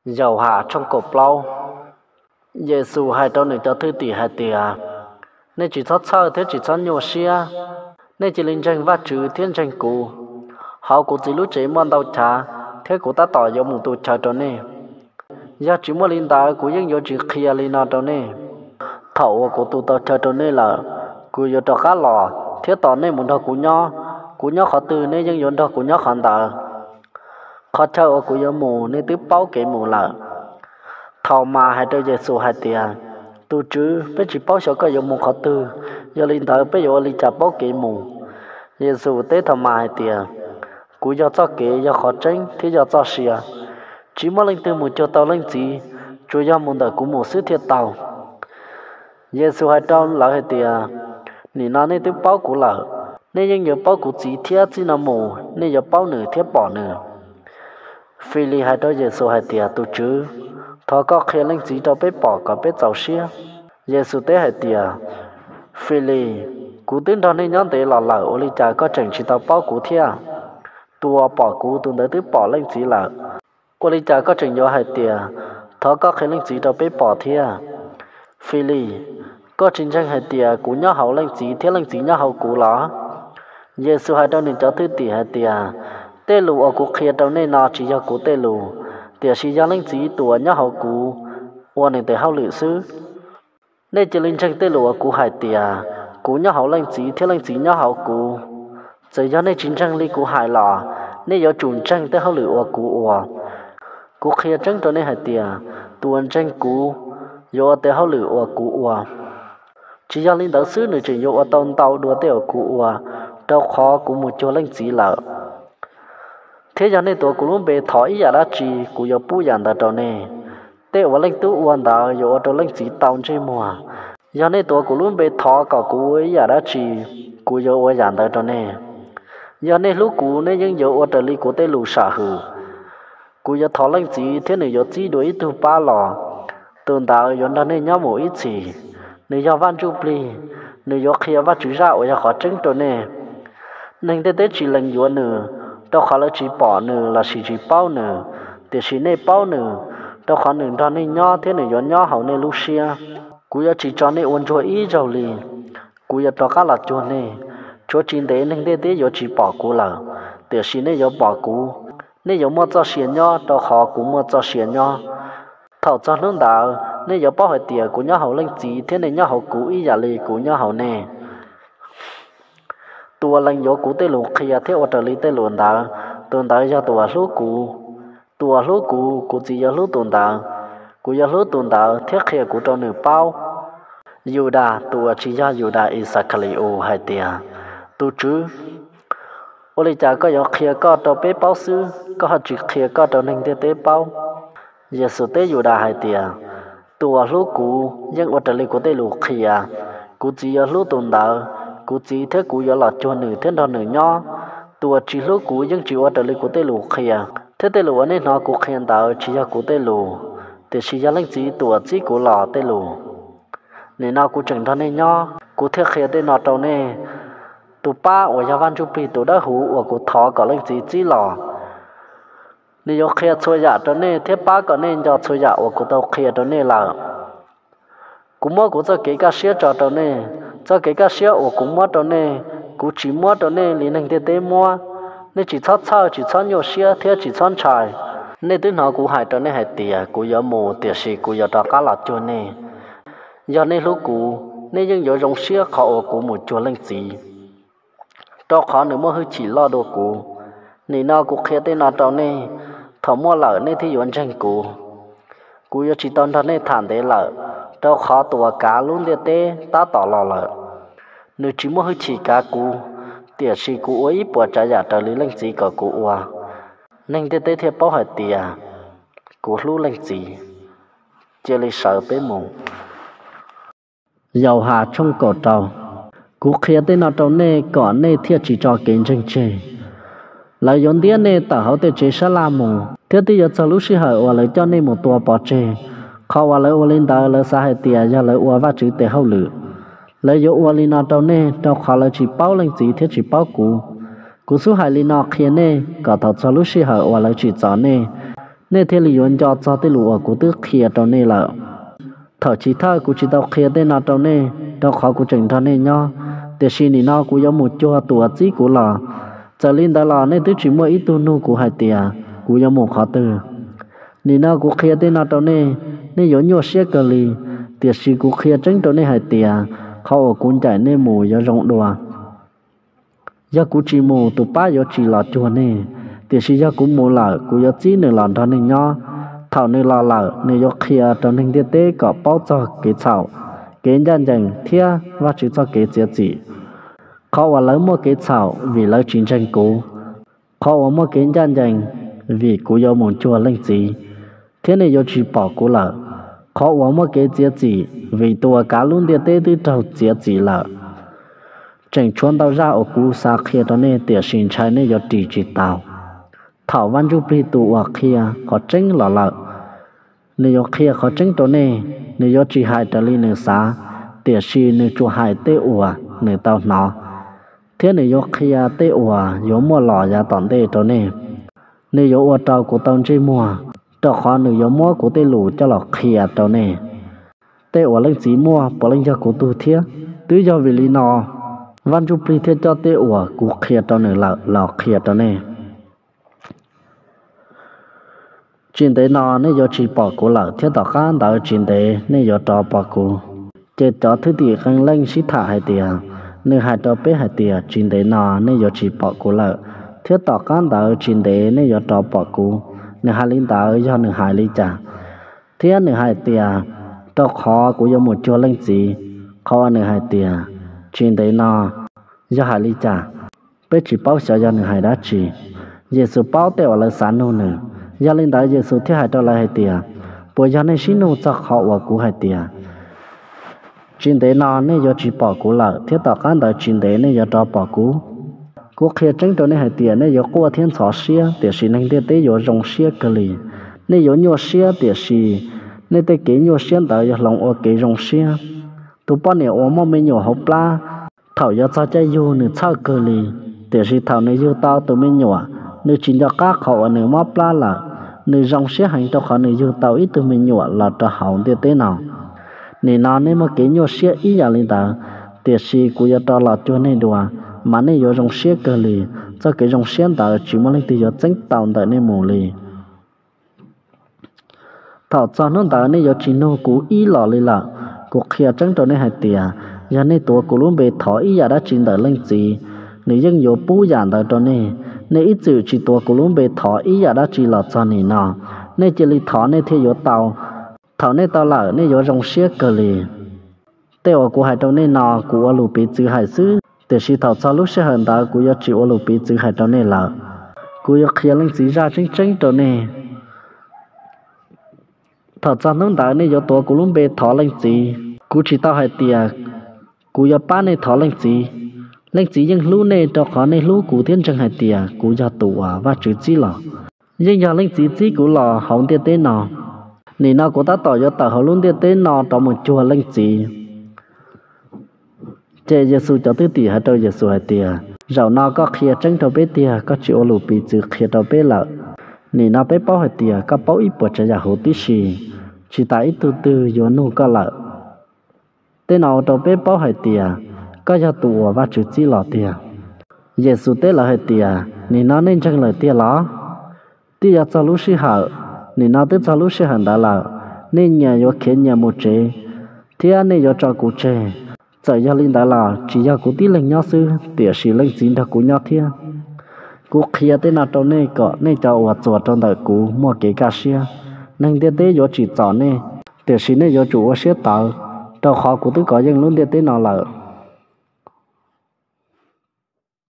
Yauhas tshooj kaum plaub. Yexus hais rau nws cov thwj tim hais tias, nej tsis txhob txhawj thiab tsis txhob nyuaj siab. Nej cia li ntseeg Vajtswv thiab ntseeg kuv. Hauv kuv Txiv lub tsev muaj ntau chav, thiab kuv tab tom yuav mus tu chaw rau nej. Yog tsis muaj li ntawd, kuv yeej yuav tsis qhia li no rau nej. Thaum uas kuv tu tau chaw rau nej lawm, kuv yuav rov qab los thiab tos nej mus nrog kuv nyob. Kuv nyob qhov twg, nej yeej yuav nrog kuv nyob qhov ntawd. Qhov chaw uas kuv yuav mus, nej twb paub kev mus lawm. Thaumas hais rau Yexus hais tias, tus Tswv, peb tsis paub xyov koj yuav mus qhov twg, yog li ntawd peb yuav ua li cas paub kev mus? Yexus teb Thaumas hais tias, kuv yog txoj kev, yog qhov tseeb, thiab yog txoj sia. Tsis muaj leej twg mus cuag tau Leej Txiv, tsuas yog mus ntawm kuv mus xwb thiaj tau. Yexus hais rau lawv hais tias, nim no nej twb paub kuv lawm, nej yeej yuav paub kuv Txiv thiab. Txij no mus nej yuav paub nws thiab pom nws. Filis hais rau Yexus hais tias, tus Tswv, thov koj qhia Leej Txiv rau peb pom kom peb txaus siab. Yexus teb hais tias, Filis, kuv twb nrog nej nyob ntev los lawm, ua li cas koj tseem tsis tau paub kuv thiab? Tus uas pom kuv, tus ntawd twb pom Leej Txiv lawm. Ua li cas koj tseem yuav hais tias, thov koj qhia Leej Txiv rau peb pom thiab? Filis, koj tsis ntseeg hais tias kuv nyob hauv Leej Txiv thiab Leej Txiv nyob hauv kuv los? Yexus hais rau nws cov thwj tim hais tias, tej lus uas kuv qhia rau nej no tsis yog kuv tej lus, tiam sis yog Leej Txiv tus uas nyob hauv kuv ua nws tes hauj lwm xwb. Nej cia li ntseeg tej lus uas kuv hais tias, kuv nyob hauv Leej Txiv thiab Leej Txiv nyob hauv kuv. Txawm yog nej tsis ntseeg li kuv hais los, nej yuav tsum ntseeg tej hauj lwm uas kuv ua. Kuv qhia tseeb rau nej hais tias, tus uas ntseeg kuv yuav ua tej hauj lwm uas kuv ua. Tsis yog li ntawd xwb, nws tseem yuav ua tau ntau dua tej uas kuv ua, rau qhov kuv mus cuag Leej Txiv lawm. Thiab yog nej tuav kuv lub npe thov ib yam dab tsi, kuv yuav pub yam ntawd rau nej. Tej uas Leej Tub ua ntawd yuav ua rau Leej Txiv tau ntsej muag. Yog nej tuav kuv lub npe thov kom kuv ua ib yam dab tsi, kuv yuav ua yam ntawd rau nej. Yog nej hlub kuv, nej yeej yuav ua raws li kuv tej lus sam hwm. Kuv yuav thov Leej Txiv thiab nws yuav txib dua ib tug pab los. Tus ntawd yuav nrog nej nyob mus ib txhis. Nws yog Vaj Ntsujplig, nws yuav qhia Vajtswv zaj uas yog qhov tseeb rau nej. Neeg ntiaj teb tsis lees yuav nws, rau qhov lawv tsis pom nws lossis tsis paub nws. Tiam sis nej paub nws, rau qhov nws nrog nej nyob thiab nws yuav nyob hauv nej lub siab. Kuv yuav tsis tso nej ua ntsuag ib zaug li. Kuv yuav rov qab los cuag nej. Tshuav tsis ntev neeg ntiaj teb yuav tsis pom kuv lawm, tiam sis nej yuav pom kuv. Nej yuav muaj txoj sia nyob, rau qhov kuv muaj txoj sia nyob. Thaum txog hnub ntawd, nej yuav paub hais tias kuv nyob hauv Leej Txiv thiab nej nyob hauv kuv ib yam li kuv nyob hauv nej. Tus uas lees yuav kuv tej lus qhia thiab ua raws li tej lus ntawd, tus ntawd yog tus uas hlub kuv. Tus uas hlub kuv, kuv Txiv yuav hlub tus ntawd. Kuv yuav hlub tus ntawd thiab qhia kuv rau nws paub. Yudas, tus uas tsis yog Yudas Ixakali-us, hais tias, tus Tswv, ua li cas koj yuav qhia koj rau peb paub xwb, koj ho tsis qhia koj rau neeg ntiaj teb paub? Yexus teb Yudas hais tias, tus uas hlub kuv yeej ua raws li kuv tej lus qhia. Kuv Txiv yuav hlub tus ntawd, kuv Txiv thiab kuv yuav los cuag nws thiab nrog nws nyob. Tus uas tsis hlub kuv yeej tsis ua raws li kuv tej lus qhia, thiab tej lus uas nej hnov kuv qhia ntawd tsis yog kuv tej lus, tiam sis yog Leej Txiv tus uas txib kuv los tej lus. Nim no kuv tseem nrog nej nyob, kuv thiaj qhia tej no rau nej. Tus pab uas yog Vaj Ntsujplig tus dawb huv uas kuv thov kom Leej Txiv txib los, nws yuav qhia txhua yam rau nej thiab pab kom nej nco txhua yam uas kuv tau qhia rau nej lawm. Kuv muab kuv txoj kev kaj siab tso rau nej. Txoj kev kaj siab uas kuv muab rau nej, kuv tsis muab rau nej li neeg ntiaj teb muab. Nej tsis txhob txhawj, tsis txhob nyuaj siab thiab tsis txhob ntshai. Nej twb hnov kuv hais rau nej hais tias, kuv yuav mus, tiam sis kuv yuav rov qab los cuag nej. Yog nej hlub kuv, nej yeej yuav zoo siab qhov uas kuv mus cuag Leej Txiv, rau qhov nws muaj hwj chim loj dua kuv. Nim no kuv qhia tej no rau nej, thaum muaj lawm nej thiaj yuav ntseeg kuv. Kuv yuav tsis tau nrog nej tham ntev lawm, rau qhov tus uas kav lub ntiaj teb tab tom los lawm. Nws tsis muaj hwj chim kav kuv, tiam sis kuv ua ib puas tsav yam raws li Leej Txiv kom kuv ua, neeg ntiaj teb thiaj paub hais tias kuv hlub Leej Txiv. Cia li sawv peb mus. Yauhas tshooj kaum rau. Kuv qhia tej no rau nej kom nej thiaj tsis tso kev ntseeg tseg. Lawv yuav ntiab nej tawm hauv tej tsev sab laj mus, thiab twb yuav txog lub sij hawm uas lawv coj nej mus tua pov tseg. Qhov uas lawv ua li ntawd, lawv xav hais tias yog lawv ua Vajtswv tes hauj lwm. Lawv yuav ua li no rau nej, rau qhov lawv tsis paub Leej Txiv thiab tsis paub kuv. Kuv xub hais li no qhia nej, kom thaum txog lub sij hawm uas lawv tsim txom nej, nej thiaj li yuav nco txog tej lus uas kuv twb qhia rau nej lawm. Thaum chiv thawj kuv tsis tau qhia tej no rau nej, rau qhov kuv tseem nrog nej nyob, tiam sis nim no kuv yuav mus cuag tus uas txib kuv los. Txawm li ntawd los nej twb tsis muaj ib tug nug kuv hais tias kuv yuav mus qhov twg. Nim no kuv qhia tej no rau nej, nej yuav nyuaj siab kawg li, tiam sis kuv qhia tseeb rau nej hais tias qhov uas kuv ncaim nej mus yuav zoo dua. Yog kuv tsis mus, tus pab yuav tsis los cuag nej, tiam sis yog kuv mus lawm, kuv yuav txib nws los nrog nej nyob. Thaum nws los lawm, nws yuav qhia rau neeg ntiaj teb kom paub txog kev txhaum, kev ncaj ncees thiab Vajtswv txoj kev txiav txim. Qhov uas lawv muaj kev txhaum vim lawv tsis ntseeg kuv, qhov uas muaj kev ncaj ncees vim kuv yuav mus cuag Leej Txiv, thiab nej yuav tsis pom kuv lawm. Qhov uas muaj kev txiav txim vim tus uas kav lub ntiaj teb twb raug txiav txim lawm. Tseem tshuav ntau zaj uas kuv xav qhia rau nej, tiam sis ntshai nej yuav ris tsis tau. Thaum Vaj Ntsujplig tus uas qhia qhov tseeb los lawm, nws yuav qhia qhov tseeb rau nej. Nws yuav tsis hais raws li nws xav, tiam sis nws tsuas hais tej uas nws tau hnov, thiab nws yuav qhia tej uas yuav muaj los yav tom ntej rau nej. Nws yuav ua rau kuv tau ntsej muag, rau qhov nws yuav muab kuv tej lus coj los qhia rau nej. Tej uas Leej Txiv muaj puav leej yog kuv tug thiab. Twb yog vim li no Vaj Ntsujplig thiaj coj tej uas kuv qhia rau nws lawm los qhia rau nej. Tsis ntev no nej yuav tsis pom kuv lawm, thiab tom qab ntawd tsis ntev nej yuav rov pom kuv. Ces cov thwj tim qee leej sib tham hais tias, nws hais rau peb hais tias tsis ntev no nej yuav tsis pom kuv lawm, thiab tom qab ntawd tsis ntev nej yuav rov pom kuv. Nws hais li ntawd yog nws hais li cas? Thiab nws hais tias, rau qhov kuv yuav mus cuag Leej Txiv. Qhov uas nws hais tias tsis ntev no yog hais li cas? Peb tsis paub xyov yog nws hais dab tsi. Yexus paub tej uas lawv xav nug nws, yog li ntawd Yexus thiaj hais rau lawv hais tias, puas yog nej sib nug txog qhov uas kuv hais tias, tsis ntev no nej yuav tsis pom kuv lawm, thiab tom qab ntawd tsis ntev nej yuav rov pom kuv? Kuv qhia tseeb rau nej hais tias nej yuav quaj thiab ntxhov siab, tiam sis neeg ntiaj teb yuav zoo siab kawg li. Nej yuav nyuaj siab, tiam sis nej tej kev nyuaj siab ntawd yuav hloov ua kev zoo siab. Tus poj niam uas muaj me nyuam hauv plab, thaum yuav txog caij yug nws txhawj kawg li, tiam sis thaum nws yug tau tus me nyuam, nws tsis nco qab qhov uas nws mob plab lawm. Nws zoo siab heev rau qhov nws yug tau ib tug me nyuam los rau hauv ntiaj teb no. Nim no nej muaj kev nyuaj siab ib yam li ntawd, tiam sis kuv yuav rov los cuag nej dua, mas nej yuav zoo siab kawg li. Txoj kev zoo siab ntawd tsis muaj leej twg yuav txeeb tau ntawm nej mus li. Thaum txog hnub ntawd nej yuav tsis nug kuv ib los li lawm. Kuv qhia tseeb rau nej hais tias, yog nej tuav kuv lub npe thov ib yam dab tsi ntawm Leej Txiv, nws yeej yuav pub yam ntawd rau nej. Nej ib txwm tsis tuav kuv lub npe thov ib yam dab tsi los txog nim no. Nej cia li thov nej thiaj yuav tau. Thaum nej tau lawm nej yuav zoo siab kawg li. Tej uas kuv hais rau nej no kuv ua lus piv txwv hais xwb, tiam sis thaum txog lub sij hawm ntawd kuv yuav tsis ua lus piv txwv hais rau nej lawm. Kuv yuav qhia Leej Txiv zaj tseeb tseeb rau nej. Thaum txog hnub ntawd nej yuav tuav kuv lub npe thov Leej Txiv. Kuv tsis tau hais tias kuv yuav pab nej thov Leej Txiv. Leej Txiv yeej hlub nej rau qhov nej hlub kuv thiab ntseeg hais tias kuv yog tus uas Vajtswv txib los. Yeej yog Leej Txiv txib kuv los hauv ntiaj teb no. Nim no kuv tab tom yuav tawm hauv lub ntiaj teb no rov mus cuag Leej Txiv. Ces Yexus cov thwj tim hais rau Yexus hais tias, zaum no koj qhia tseeb rau peb tiag, koj tsis ua lus piv txwv qhia rau peb lawm. Nim no peb paub hais tias koj paub ib puas tsav yam huv tib si, tsis tas ib tug twg yuav nug koj lawm. Tej no ua rau peb paub hais tias koj yog tus uas Vajtswv txib los tiag. Yexus teb lawv hais tias, nim no nej ntseeg lawm tiag los? Twb yuav txog lub sij hawm, nim no twb txog lub sij hawm ntawd lawm, nej nyias yuav khiav nyias mus tsev, thiab nej yuav tso kuv tseg. Txawm yog li ntawd los tsis yog kuv tib leeg nyob xwb, tiam sis Leej Txiv nrog kuv nyob thiab. Kuv qhia tej no rau nej kom nej cov uas txuas rau ntawm kuv muaj kev kaj siab. Neeg ntiaj teb yuav tsim txom nej, tiam sis nej yuav tsum ua siab tawv, rau qhov kuv twb kov yeej lub ntiaj teb no lawm.